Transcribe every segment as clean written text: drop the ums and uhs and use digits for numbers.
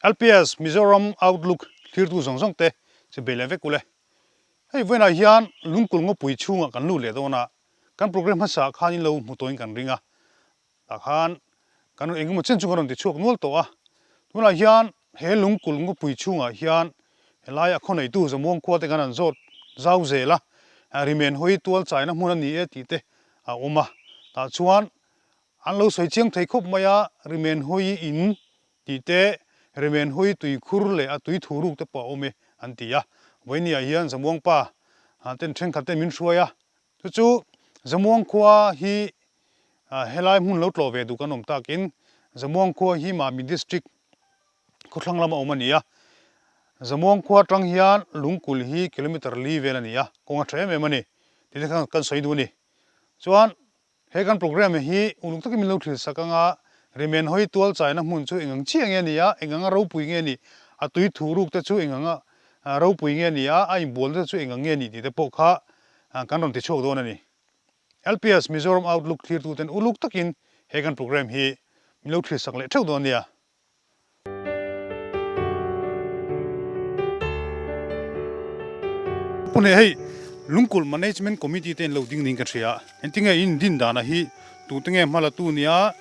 LPS Mizoram Outlook thlirtu zawng zawng te chu bei leh vek ule. Hei vawiinah hian Lungkulh ngawpui chhungah kan lut leh dawn a, kan programme hmasa ah khan in lo hmu tawhin kan ring a, tah khan kan rawn engemaw chen chu kan rawn ti chhuak nual tawh a. Tunah hian he Lungkulh ngawpui chhungah hian helaia khawneitu Zamuang khua te kan han zawt zau zel a, rimen hawi tual chaina hmun a ni e tih te a awm a, tah chuan an lo sawi chiang thei khawp mai a, rimen hawi in Tih te, Rimenhui tuikhur leh a tui thuruk te pawh a awm e an ti a. Vawinia hian Zamuang pa ten thenkhat te min hruai a, chu chu Zamuang khua hi helai hmun lo tlawh ve duh kan awm takin Zamuang khua hi Mami District khawthlang lama awm a ni a. Zamuang khua atang hian Lungkulh hi kilometre li vel a ni a, kawng a tha em em a ni tih te khan kan sawi duh a ni. Chuan He kan programme hi uluk takin min lo thil sak anga Rimen hawi tual chaina hmun chu engang chiah nge ni a, engang a ropui nge ni, a tui thu ruk te chu engang a ropui nge ni a, a inbual te chu engang nge ni tih te pawh kha kan rawn ti chhuak dawn a ni. LPS Mizoram Outlook thlirtuten uluk takin he kan programme hi min lo thil sak leh theuh dawn nia. Pune hei Lungkulh Management Committee te in lo ding niin ka hria. Engtinge in din dana hi tute nge hma la tu nia,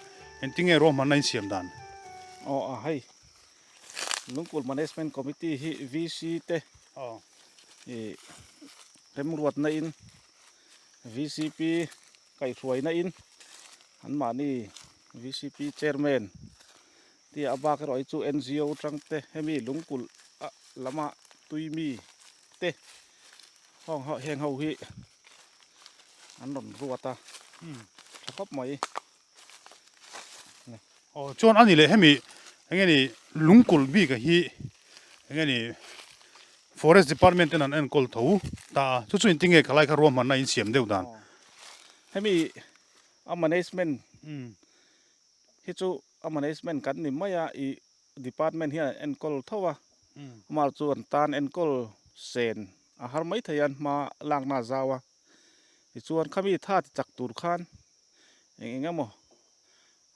engtinge ruahmanna in siam dan? Aw a hei Lungkulh Management Committee hi VC te i remruatna in VCP kaihhruaina in anmahni VCP Chairman Tia a bak erawh hi chu NGO tang te hemi lungkulh a lama tui mi te hawng ho heng ho hi an rawn ruat a tha khawp mai. Aw chuan ani leh hemi enge ni lungkulh bik a hi enge ni forest department ten an enkawl tho ta a chu chu engtin nge khalai kha ruahmanna in siam deuh dan. Hemi a management Hi chu a management kan ni mai a, ih department hian an enkawl tho a, amah chu an tan enkawl sen a har mai thei a, an hma lakna a zau a, tichuan khami tha ti chak tur khan eng eng emaw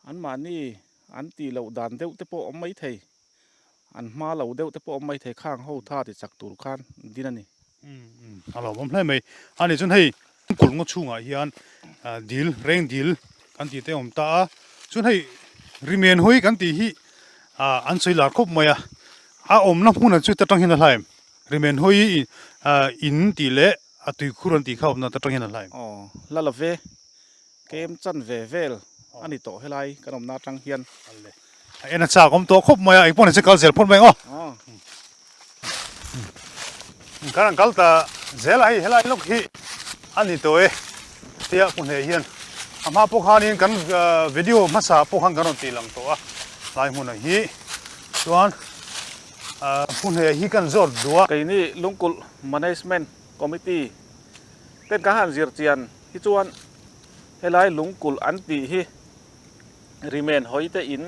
anmahni an tih loh dan deuh te pawh a awm mai thei, an hma lo deuh te pawh a awm mai thei khang ho tha ti chak tur khan din a ni. A lo awm hle mai. A nih chuan hei kulh ngaw chhungah hian dil reng dil kan tih te a awm ta a. Chuan hei rimen hawi kan tih hi an sawi lar khawp mai a. A awmna hmunah chu ta tang hian a hla em? Rimen hawi in tih leh a tuikhur an tih kha awmna ta tang hian a hla em? Aw la lo ve. Kem chan ve vel a ni tawh helai kan awmna atang hian. A en a chak awm tawh khawp mai a, engpawh ni che kal zel phawt mai ang aw. Kan an kal ta zel a hei helai lawk hi a ni tawh e tia pu hneh hian a hma pawh khanin kan video hmasa pawh khan kan rawn tih lang tawh a tlai hmunah hi chuan pu hneh hi kan zawt duh a. Keini Lungkulh Management Committee ten kan han zir chian hi chuan helai Lungkulh an tih hi rimen hawi te in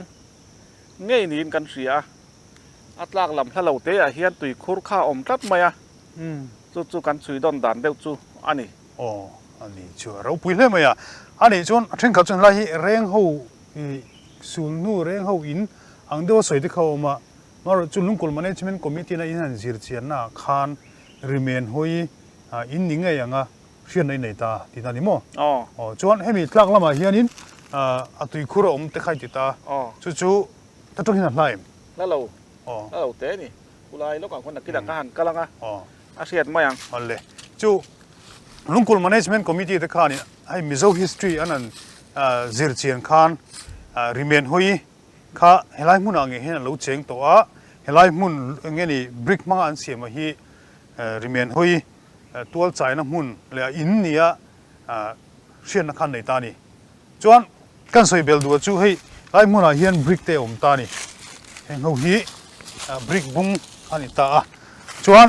ngei niin kan hria a. A tlak lam hla lo te ah hian tuikhur kha a awm tlat mai a, chu chu kan chhui dawn dan deuh chu a ni. Aw, a ni chu a ropui hle mai a. A nih chuan a thenkhat chuan helai hi reng ho ih sulhnu reng ho in ang deuha sawi te kha a awm a, amaherawhchu chu Lungkulh Management Committee na in han zir chianna ah khan rimen hawi in ni ngei ang a hriatna i nei ta tih na ni maw? Aw. Aw, chuan hemi tlak lamah hianin a tuikhur a awm te kha i ti ta, chu chu Ta tawng hian a hla em? Hla lo. Hla lo te ni. Khulai lawkah khuan nakinah ka han kal ang a, a hriat mai ang. Awle. Chu Lungkulh Management Committee te khanin hei Mizo history an han zir chian khan rimen hawi kha helai hmunah ngei hian an lo cheng tawh a, helai hmun eng nge ni brick hmanga an siam a hi rimen hawi tual chaina hmun leh a in nia hriatna khan nei ta a ni. Chuan kan sawi bel duh chu hei lai hmunah hian brick te a awm ta a ni. Heng ho hi brick bung a ni ta a. Chuan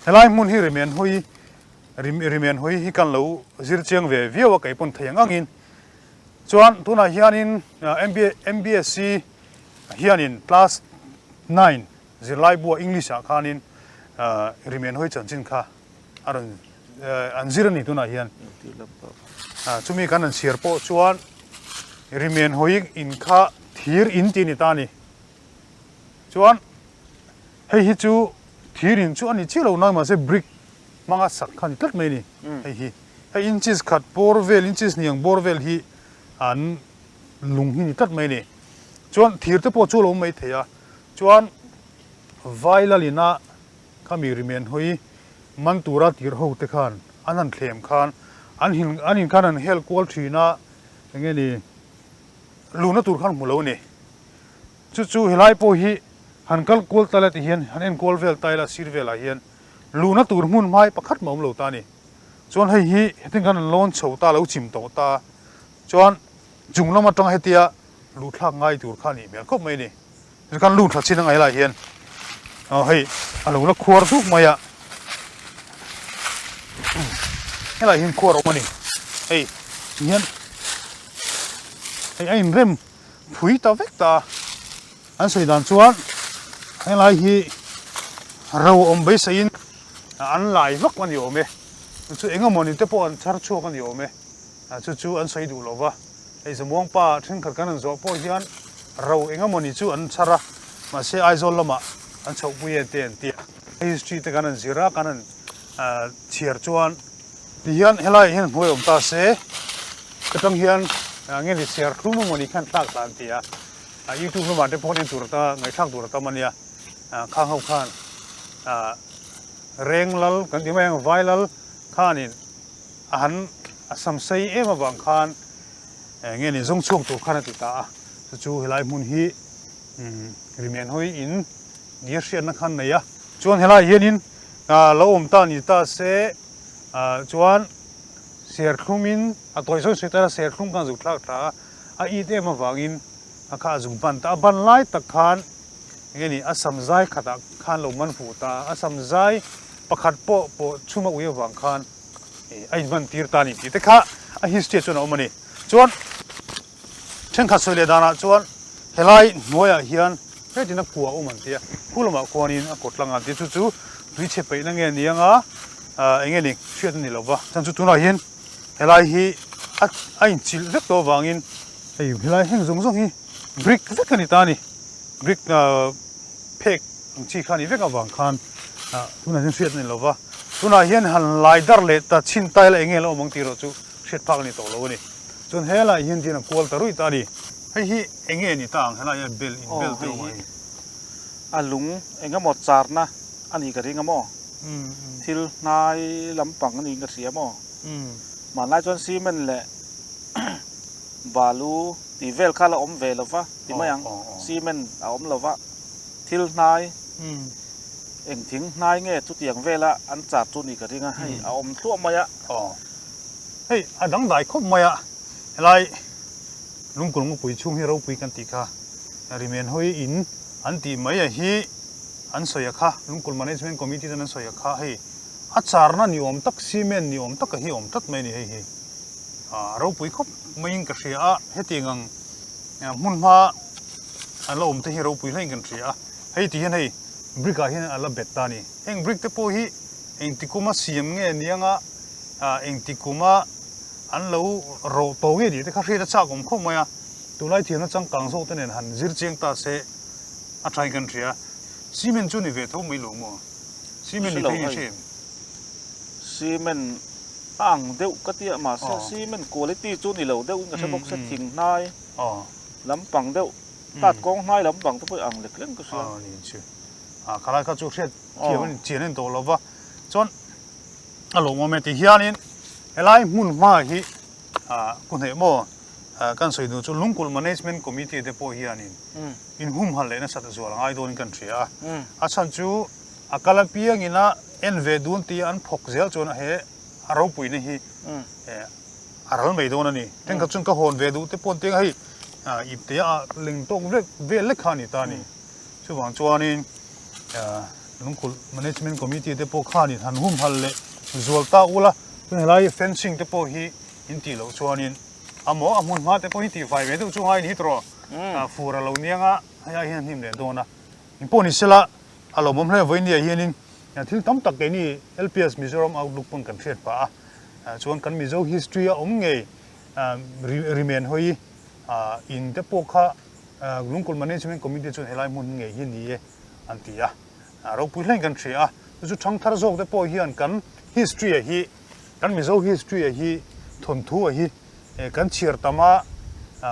helai hmun hi rimen hawi rimen hawi hi kan lo zir chiang ve viau a kei pawn thei ang angin. Chuan tunah hianin MBSC hianin class 9 zirlai bua English ah khanin rimen hawi chanchin kha a rawn an zir a ni tunah hian chumi kan han chhiar pawh chuan rimen hawi in kha thir in tih a ni ta a ni. Chuan hei hi chu thir in chu a ni chiah lo nai mahse brick hmanga sak kha a ni tlat mai a ni hei hi. Hei inches khat bawr vel inches hniang bawr vel hi an lung hi a ni tlat mai a ni. Chuan thir te pawh chu a lo awm mai thei a, chuan Vailalina khami rimen hawi man tura tir ho te khan an han thlem khan an hin an in khan an hel kual thin a enge ni luhna tur khan hmu lo a ni. Chu chu helai pawh hi han kal kual ta la ti hian han en kual vel ta ila sir velah hian luhna tur hmun hmai pakhat mah awm lo ta a ni. Chuan hei hi hetiang khan an lawn chho ta lo chim tawh ta chuan chung lam atanga hetia luh thlak ngai tur kha a nih hmel khawp mai a ni. Chu khan luh tha chin a ngaih lai hian aw hei a lo la khuar duk mai a helai hian khuar a awm a ni hei tihian hei a inrem phui ta vek ta a an sawi dan chuan helai hi ro awm beiseiin an lai vak a ni awm e chu eng emaw ni te pawh an chhar chhuak a ni awm e chu chu an sawi duh lo va. Hei Zamuang pa thenkhat kan han zawh pawh hian ro eng emawni chu an chhar a, mahse Aizawl lamah an chhohpui em te an ti a. History te kan han zir a, kan han chhiar chuan ti hian helaiah hian hnuai awm ta se, atang hian nge ni chhiar thlum emawni khan thlak ta an ti a, YouTube lamah te pawh en tur ata ngaihthlak tur a tam a nia, khang ho khan Reng lal kan ti mai ang Vai lal khanin A han a sam sei em avang khan nge ni zawng chhuak tur khan a ti ta a, chu chu helai hmun hi rimen hawi in nia hriatna khan nei a. Chuan helai hianin lo awm ta ni ta se chuan serthlum in a tawi sawi sawi ta a, serthlum khan a zuk thlak tha a, a it em avangin a kha a zuk ban ta a, ban lai tak khan nge ni a sam zai khatah khan lo man fuh ta a, a sam zai pakhat pawh pawh chhum a ui avang khan a inhman tir ta a ni tih te kha a history ah chuan a awm a ni. Chuan thenkhat sawi leh danah chuan helai hnuaiah hian hetin a kua a awm an ti a, khu lamah khuanin a kawt tlang a an ti a, chu chu tui chhe peihna nge ni anga eng nge ni hriat a ni lo va, chuan chu tunah hian helai hi a a inchilh vek tawh avangin hei helai heng zawng zawng hi brick vek a ni ta a ni, brick phek ang chi kha a nih vek avang khan tunah hian hriat a ni lo va, tunah hian han lai dar leh ta chhin ta ila eng nge la awm ang tih erawh chu hriat phak a ni tawh lo a ni. Chuan helaiah hian dian a kual ta ruih ta a ni. Hei hi eng nge ni ta ang helaiah hian bel in bel te awm a hei. A lung eng emaw charna a nih ka ring a maw? Thil hnai lampang a niin ka hria maw? Hmanlai chuan cement leh balu tih vel kha la awm ve lo va ti mai ang, cement a awm lo va, thil hnai eng thing hnai nge chutiang vela an char chu ni ka ring a, hei a awm thluah mai a. Aw hei a dangdai khawp mai a, helai lungkul ngawpui chhung hi ropui kan tih kha rimen hawi in an tih mai a hi an sawi a kha lungkul management committee ten an sawi a kha hei a charna ni awm tak cement ni awm tak a hi awm tlat mai a ni hei hi. A ropui khawp maiin ka hria a, hetiang ang hmun hma an la awm te hi ropui hlein kan hria a, hei ti hian hei brick ah hian a la bet ta a ni. Heng brick te pawh hi engti kuma siam nge ni anga engti kuma an lo rawh tawh nge tih te kha hriat a chak awm khawp mai a, tunlai thiamna changkang zawk te nen han zir chiang ta se a thain kan hria. Cement chu ni ve tho mai lo maw? Cement ni thei ni hre em? Cement A ang deuh ka tia mahse cement quality chu ni lo deuh in ka hre bawk se thing hnai lampang deuh tat kawng hnai lampang te pawh i ang lek lek ka hria. Aw ni chu a khalai kha chu hriat thiam a ni chian a ni tawh lo va chuan a lawmawm e ti hianin helai hmun hma hi ku hneh maw kan sawi duh chu Lungkulh Management Committee te pawh hianin inhumhal leh nasat zual a ngai dawnin kan hria a a chhan chu A kal apiangin a en ve dun tia an phawk zel chuan he a ropuina hi a ral mai dawn a ni. Thenkhat chuan ka hawn ve duh te pawh an ti ang a, hei ipte a leng tawk vek vel lek kha a ni ta a ni. Chuvang chuanin Lungkulh Management Committee te pawh khanin han humhal leh zual ta ula, chuan helai fencing te pawh hi in tih loh chuanin a maw a hmun hma te pawh hi tihfai ve deuh chu ngai a ni hi tawh fur a lo niang a, hei ai hian a hnim leh dawn a. Engpawh ni sela a lawmawm hle vawinia hianin thil tam tak keini LPS Mizoram Outlook pawn kan hriat pah a, chuan kan Mizo history a awm ngei rimen hawi in te pawh kha. Lungkulh Management Committee chuan helai hmun ngei hi ni e an ti a, ropui hlein kan hria a, chu chu thangthar zawk te pawh hian kan history ah hi, kan Mizo history ah hi, thawnthu ah hi kan chhiar tam a,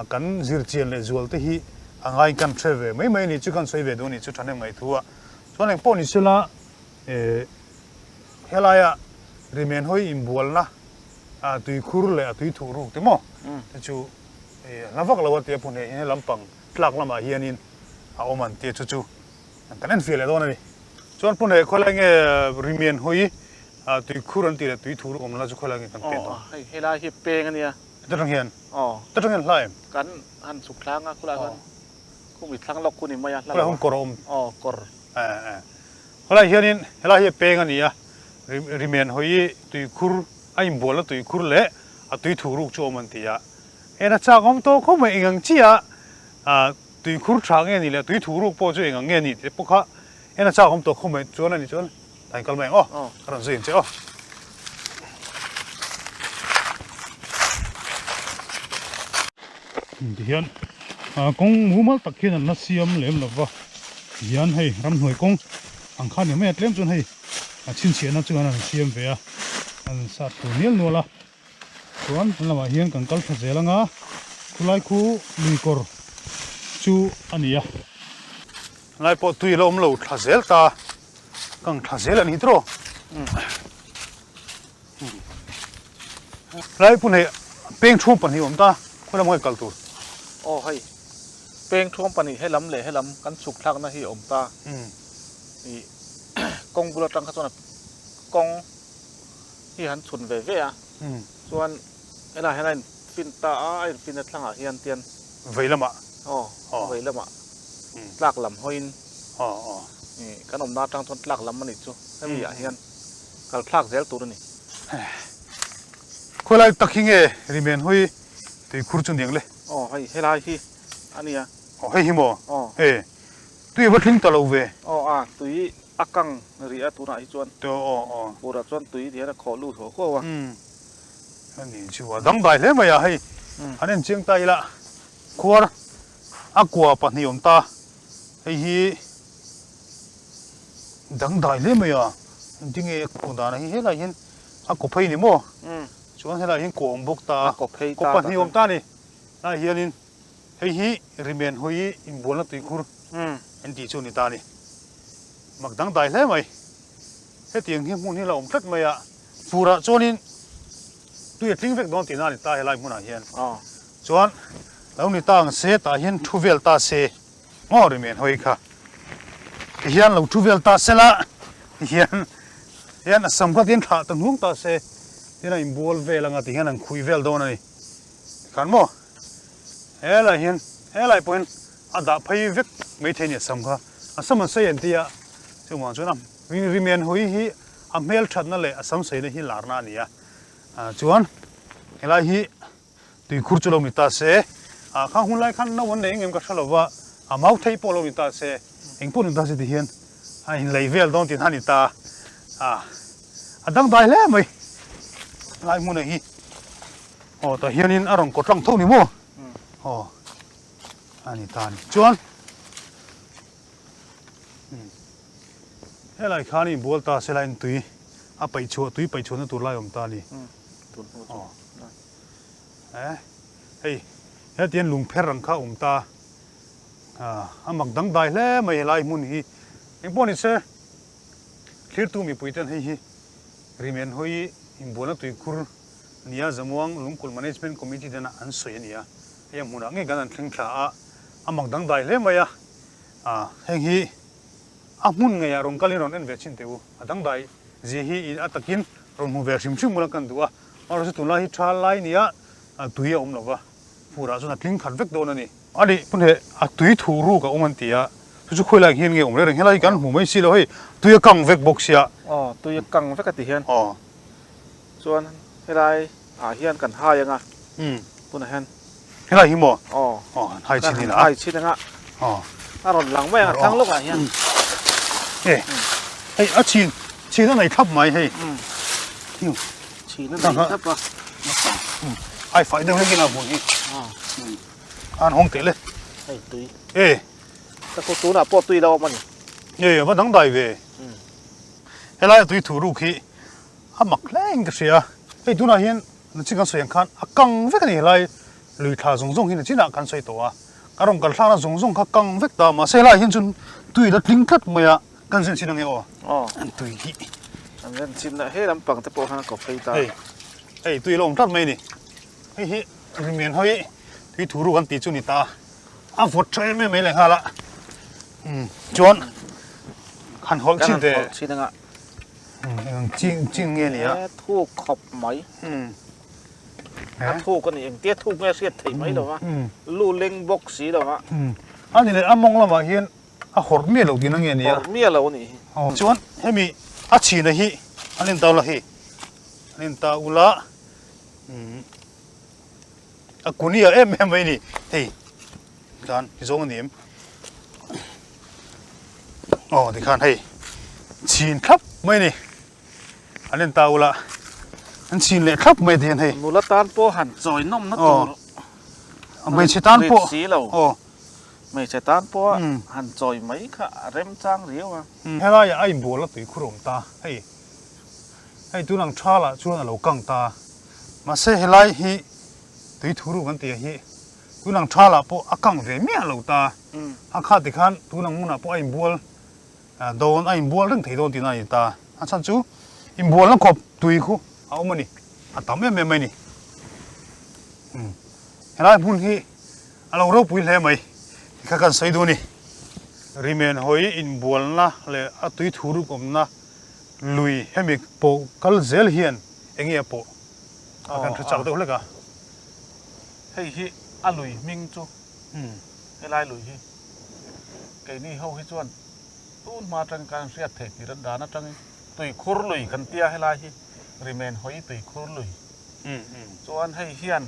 kan zir chian leh zual te hi a ngaiin kan hre ve mai mai a ni chu kan sawi ve duh a ni chu thahnem ngaih thu a. Chuan engpawh ni sela helaia rimen hawi inbualna tuikhur leh a tui thuh ruk te maw te chu hla vak lo a tia phun hei hian lampang tlak lamah hianin a awm an tia chu chu kan en fiah leh dawn a ni. Chuan phun hei khawlai nge rimen hawi tuikhur an tih leh tui thuh ruk awmna chu khawlai nge kan pen dawn. Aw hei helai hi peng a nia. Heta tang hian? Aw. Heta tang hian hla em? Kan han chhuk thlang a khawlai khan. Khumi thlang lawk khu ni mai a hla lo a. Khawlai hun kawr a awm. Aw kawr. Khawlai hianin helai hi peng a ni a, rimen hawi tuikhur a inbualna tuikhur leh a tui thuh ruk chu awm an ti a. En a chak awm tawh khawp mai eng ang chiah a tuikhur tha nge ni leh tui thuh ruk pawh chu eng ang nge ni tih pawh kha en a chak awm tawh khawp mai chuan a ni chuan ta in kal mai ang aw ka rawn zui ang che aw. Tihian kawng mumal tak hian an la siam lem lo va tihian hei ramhnuai kawng ang kha ni mai a tlem chuan hei a chhinchhiahna chuan an siam ve a an sat tur nial nual a chuan an lamah hian kan kal tha zel anga khulai khu lui kawr chu a ni a lai pawh tui la awm lo thla zel ta kang thla zel a ni tawh. Lai pun hei peng thuam pahnih awm ta khawi lam nge kal tur. Aw hei peng thuam pahnih helam leh helam kan chhuk thlakna hi awm ta ih kawng bul atang kha chuan kawng hi han chhun ve ve a chuan helaiah hian a in fin ta a a in fin na thlangah hian tian vei lamah aw vei lamah tlak lam hawiin ih kan awmna atang chuan tlak lam a nih chu hemi ah hian. Kal thlak zel tur a ni. Khawilai tak hi nge rimen hawi tuikhur chu niang le? Aw hei helai hi a nia. Aw hei hi maw? Aw. E tui a va tling ta lo ve. Aw a tui a kang rih a tunah hi chuan. Aw aw aw. Burah chuan tui ti hian a khawh lut huau huau a. Umm a ni chu a dangdai hle mai a hei an en chiang ta ila khuar a kua pahnih awm ta hei hi. Dangdai hle mai a, engtin nge a kawh dan hi helai hian a kaw phei ni maw? Chuan helai hian kaw awm bawk ta a, kaw pahnih awm ta a ni. Helai hianin hei hi rimen hawi inbualna tuikhur an tih chu a ni ta a ni. Mak dangdai hle mai, hetiang hi hmun hi la awm tlat mai a, furah chuanin tui a tling vek dawn tihna a ni ta helai hmunah hian. Chuan lo ni ta ang se tah hian thu vel ta se. Maw ri men hawi kha tihian lo thu vel ta sela tihian hian a sam kha tihian thlah ta hnung ta se tin a inbual vel anga tihian an khuih vel dawn a ni tikhan maw helai hian helai pawh hian a dah phei vek maithei a ni a sam kha a sam an sei an ti a chuvang chuan a ri men hawi hi a hmel thatna leh a sam seina hi larna a ni a chuan helai hi Tuikhur chu lo ni ta se, ah khang hun lai khan no an nei engem ka hre lo va, a mau thei pawh lo ni ta se, eng pawh ni ta se ti hian a inlei vel dawn tih a ni ta a, a dangdai hle mai lai hmuna hi. Aw tah hianin a rawn kaw tlang tho ni maw? Aw a ni ta a ni. Chuan helai khan inbual ta se laiin tui a paih chhuah tui paih chhuahna tur lai a awm ta a ni. Aw eh hei hetiang lungpher ang kha a awm ta ah a mak dangdai hle mai helai hmun hi engpawh ni se thlirtu mipui ten hei hi rimen hawi inbualna tuikhur nia Zamuang Lungkulh Management Committee tena an sawi a ni a hei a hmunah ngei kan an thleng thla a a mak dangdai hle mai a ah heng hi a hmun ngeiah rawn kalin rawn en ve thin teh u a dangdai zia hi a takin rawn hmu ve hrim hrim ula kan duh a. Amaherawhchu chu tunlai hi tha lai nia tui a awm lo va, furah chuan a tling khat vek dawn a ni. A nih pawn he a tui thuh ruk a awm an ti a, chu chu khawilai hian nge awm reng reng helai hi kan hmu mai si lo hei tui a kang vek bawk sia. Aw tui a kang vek a ti hian. Aw. Chuan helai ah hian kan hai anga. Umm. Tunah hian. Helai hi maw? Aw. Aw han hai chhin ila. Kan hai chhin anga. Aw. A rawn lang mai ang a thlang lawkah hian. E hei a chhin chhin a nei thlap mai hei. Umm. Chhin a nei thlap a. Ai fai deuh hlek in a hmun hi. An hawng teh le. Hei tui. E. Ka khu tunah pawh tui lo awm a ni. E a va dangdai ve. Helaia tui thu ruk hi a mak hle in ka hria. Hei tunah hian nachin kan sawi ang khan a kang vek a ni helai lui thla zawng zawng hi nachinah kan sawi tawh a. Ka rawn kal thlakna zawng zawng kha kang vek ta mahse helaiah hian chuan tui la tling tlat mai a. Kan zen chin ange aw. Aw. An tui hi. An zen chin a he lampang te pawh khan a kawp phei ta. Hei hei tui la awm tlat mai a ni. Hei hi rimian hawi tui thu ruk an tih chu ni ta. A vawt tha em em mai leh nghal a. Umm chuan han hawlh chin teh. Kan han hawlh chin anga. Umm eng chin chin nge ni a. He thuk khawp mai. Umm. A thuk a ni engtia thuk nge hriat theih mai lo va. Lu leng bawk si lo va. Umm a ni leh a mawng lamah hian A hawrh miah lo tihna nge nia? Hawrh miah lo a nih hi. Aw. Chuan hemi a chhina hi an en ta ula hei, an en ta ula umm a kunia em em mai a ni hei khan ti zawng a ni em? Aw tikhan hei chhin thlap mai a ni an en ta ula an chhin leh thlap mai ti hian hei. Nula tan pawh han chawi nawmna tur. Aw hmeichhe tan pawh. Rit si lo. Aw. Hmeichhe tan pawh han chawi mai kha a remchang riau a. Helaiah a inbual a tui khur awm ta hei. Hei tun ang tha lah chuan a lo kang ta. Mahse helai hi tui thu ruk an tih hi tun ang tha lah pawh a kang ve miah lo ta. A kha tikhan tun ang hmunah pawh a inbual dawn a inbual reng thei dawn tihna a ni ta. A chhan chu inbualna khawp tui khu a awm a ni. A tam em em mai a ni. Helai hmun hi A lo ropui hle mai ti kha kan sawi duh a ni. Rimen hawi inbualna leh a tui thu ruk awmna lui hemi pawh kal zel hian eng nge a pawh a kan hre chak deuh hlek a. Hei hi a lui hming chu helai lui hi keini ho hi chuan tun hma atangin kan hriat theih tir dan atangin tuikhur lui kan tia helai hi Rimen hawi tuikhur lui chuan hei hian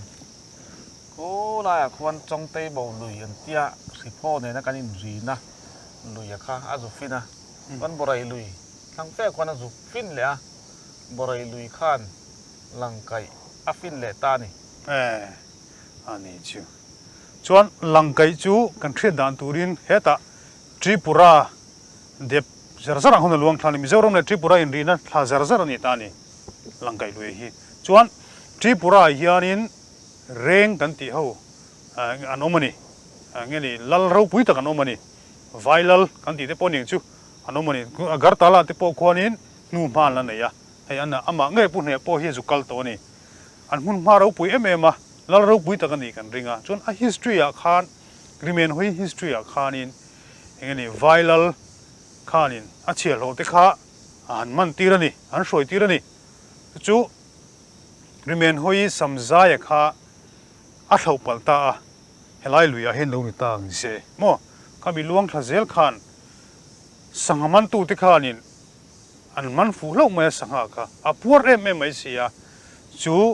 Khu laiah khuan Chawngtei bo lui an tia Hriphaw nena kan inrina luia kha a zu fin a, chuan Borai lui thlang fe khuan a zu fin leh a, Borai lui khan Langkaih a fin leh ta a ni. E, a ni chu. Chuan Langkaih chu kan hriat dan turin hetah Tripura dep zar zar ang hun a luang thla a ni. Mizoram leh Tripura inrina thla zar zar a ni ta a ni Langkaih lui hi. Chuan Tripura ah hianin Reng kan tih ho an awm a ni. Nge ni, lal ropui tak an awm a ni. Vai lal kan tih te pawh ning chu an awm a ni. Agartala te pawh khuanin hnu hma an la nei a. Hei an amah ngei pu hneh pawh hi a zu kal tawh a ni. An hmun hma ropui em em a, lal ropui tak a nih kan ring a. Chuan a history ah khan, Rimen Hui history ah khanin eng nge ni, vai lal khanin a chhiahhlawh te kha a han man tir a ni, an hruai tir a ni. Chu chu Rimen hawi Samzaia kha a thlauh palh ta a, helai luiah hian lo ni ta ang se maw? Khami luang thla zel khan sangha mantute khanin an man fuh hlauh mai a sangha kha a puar em em mai si a, chu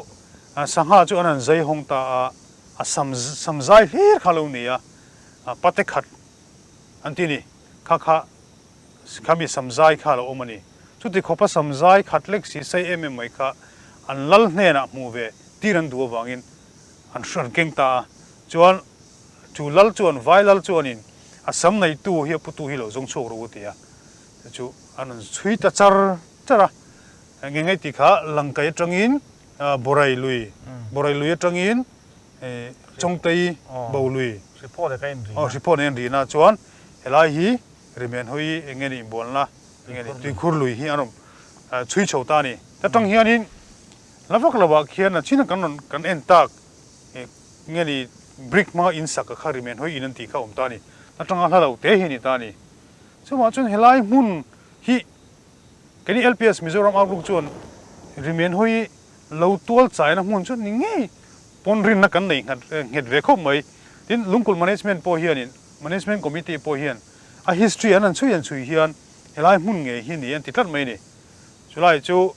sangha chu an han zai hawng ta a, a sam samzai hlir kha lo ni a, pate khat an ti ni kha kha Khami samzai kha a lo awm a ni. Chuti khawpa samzai khat lek si sei em em mai kha an lal hnenah hmuh ve tir an duh avangin an an keng ta a. Chuan chu lal chuan vai lal chuanin a sam neitu hi a putu hi lo zawng chhuak rawh u ti a. Chu chu an rawn chhui ta char char a. Nge nge tih kha Langkai atangin Borai lui, Borai lui atangin Chawngtei bo lui, Hriphaw nen rina chuan helai hi Rimen hawi eng nge nih inbualna eng nge nih tuikhur lui hi an rawn chhui chho ta a ni. Ta tang hianin la vak lovah khian a chin kan rawn kan en tak eng nge nih brick hmanga in sak a kha Rimen hawi in an tih kha a awm ta a ni. Ta tanga hla lo te hi a ni ta a ni. Chuvang chuan helai hmun hi keini LPS Mizoram Outlook chuan Rimen hawi lo tual chaina hmun chu ni ngei pawn rinna kan nei nghat nghet ve khawp mai. Tin, Lungkulh Management pawh hianin Management Committee pawh hian a history an han chhui an chhui hian helai hmun ngei hi ni an ti tlat mai a ni. Chulai chu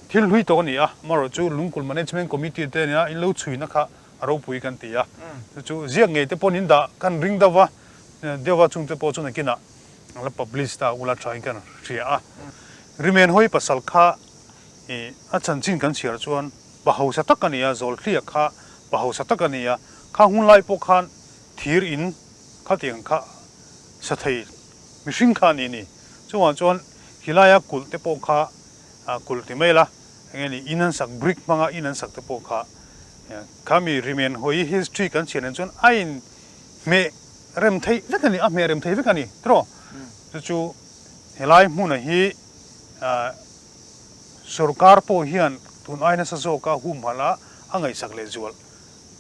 thil hlui tawk a ni a, amaherawh chu Lungkulh Management Committee te nia in lo chhuina kha a ropui kan ti a. Chu chu ziak ngei te pawhin in dah kan ring deuh va, deuh va chungte pawh chu nakinah an la publish ta ula thain kan hria a. Rimen hawi pasal kha a chanchin kan chhiar chuan pa hausa tak a ni a, Zawlthlia kha pa hausa tak a ni a, khang hun lai pawh khan. thir in khatiang kha sa thei mihring kha a ni a ni. Chungah chuan hilaia kulh te pawh kha kulh ti mai la, eng nge ni in an sak brick hmanga in an sak te pawh kha khami rimen hawi history kan chhiar nen chuan a in hmeh rem theih vek a ni, a hmeh rem thei vek a ni tiraw? Chu chu helai hmuna hi sorkar pawh hian tun ai nasa zawka humhalh a a ngaihsak leh zual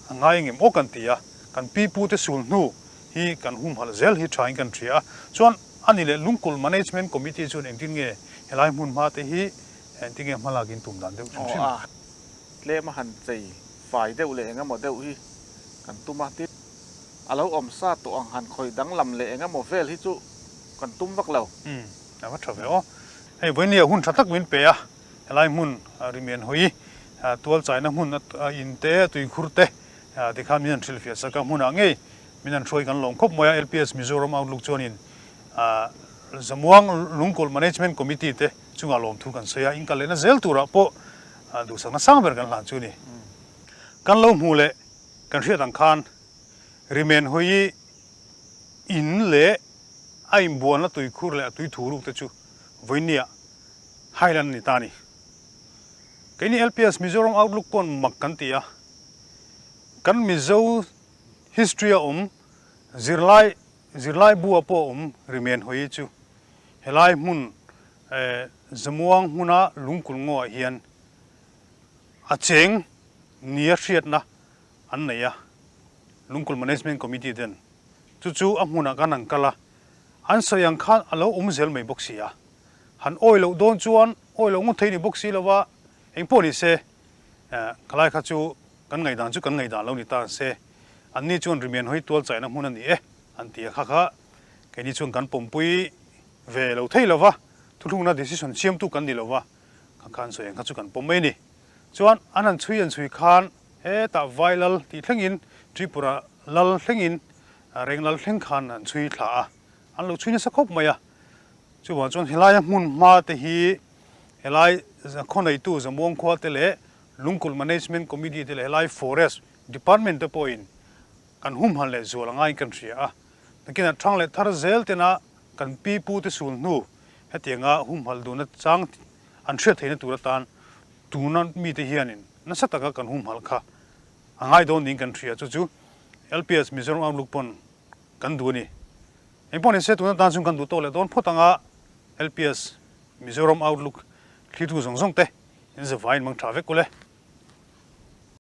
a ngai engem aw kan ti a, kan pi pu te sul hnu hi kan humhalh zel hi thain kan hria a, chuan a ni leh Lungkulh Management Committee chuan engtin nge helai hmun hma te hi engtin nge hmalak in tum dan deuh hrim hrim. Aw a, tlem a han chei fai deuh leh engemaw deuh hi kan tum a, tin a lo awm sa tawh ang han khawih danglam leh engemaw vel hi chu kan tum vak lo. Umm, a va tha ve aw. Hei vawinia hun tha tak min pe a, Helai hmun Rimian hawi tual chaina hmun a in te, tuikhur te tikhan min han hrilhfiah sak a, hmunah ngei min han hruai kan lawm khawp mai a, LPS Mizoram Outlook chuanin Zamuang Lungkulh Management Committee te chungah lawmthu kan sawi a, in kal lehna zel turah pawh duhsakna sang ber kan hlan chu a ni. Kan lo hmuh leh kan hriat ang khan Rimian hawi in leh a inbualna tuikhur leh a tuithuruk te chu vawinia Highland a ni ta a ni. Keini LPS Mizoram Outlook pawn mak kan ti a, kan Mizo history a awm zirlai zirlai bu ah pawh a awm rimen hawi chu helai hmun eh Zamuang hmuna lungkulh ngaw ah hian a cheng nia hriatna an nei a, Lungkulh Management Committee ten chu chu a hmunah kan han kal a, an sawi ang khan a lo awm zel mai bawk si a. Han awi loh dawn chuan awi loh ngawt thei ni bawk si lo va, eng pawh ni se, khalai kha chu kan ngaihdan chu kan ngaihdan lo ni ta se, anni chuan Rimian hawi tual chaina hmun a ni e an ti a, kha kha keini chuan kan pawmpui ve lo thei lo va, thuthlungna decision siamtu kan ni lo va, kha kha an sawi ang kha chu kan pawm mai a ni. Chuan an han chhui an chhui khan hetah Vai Lal tih thlengin Tripura Lal thlengin Reng Lal thleng khan an chhui thla a, an lo chhui nasa khawp mai a. Chuvang chuan helaia hmun hma te hi helai khawneitu Zamuang khua te leh Lungkulh Management Committee te leh helai Forest Department te pawhin kan humhalh leh zual a ngaiin kan hria a. Nakinah thang leh thar zel tena kan pi pu te sul hnu hetianga humhalh duhna chang an hriat theihna tur atan tuna mite hianin nasa taka kan humhalh kha a ngai dawn niin kan hria. Chu chu LPS Mizoram Outlook pawn kan duh a ni. Engpawh ni se tuna tan chuan kan duh tawk leh dawn phawt anga LPS Mizoram Outlook thlitu zawng zawng te in zavaiin mang tha vek ule.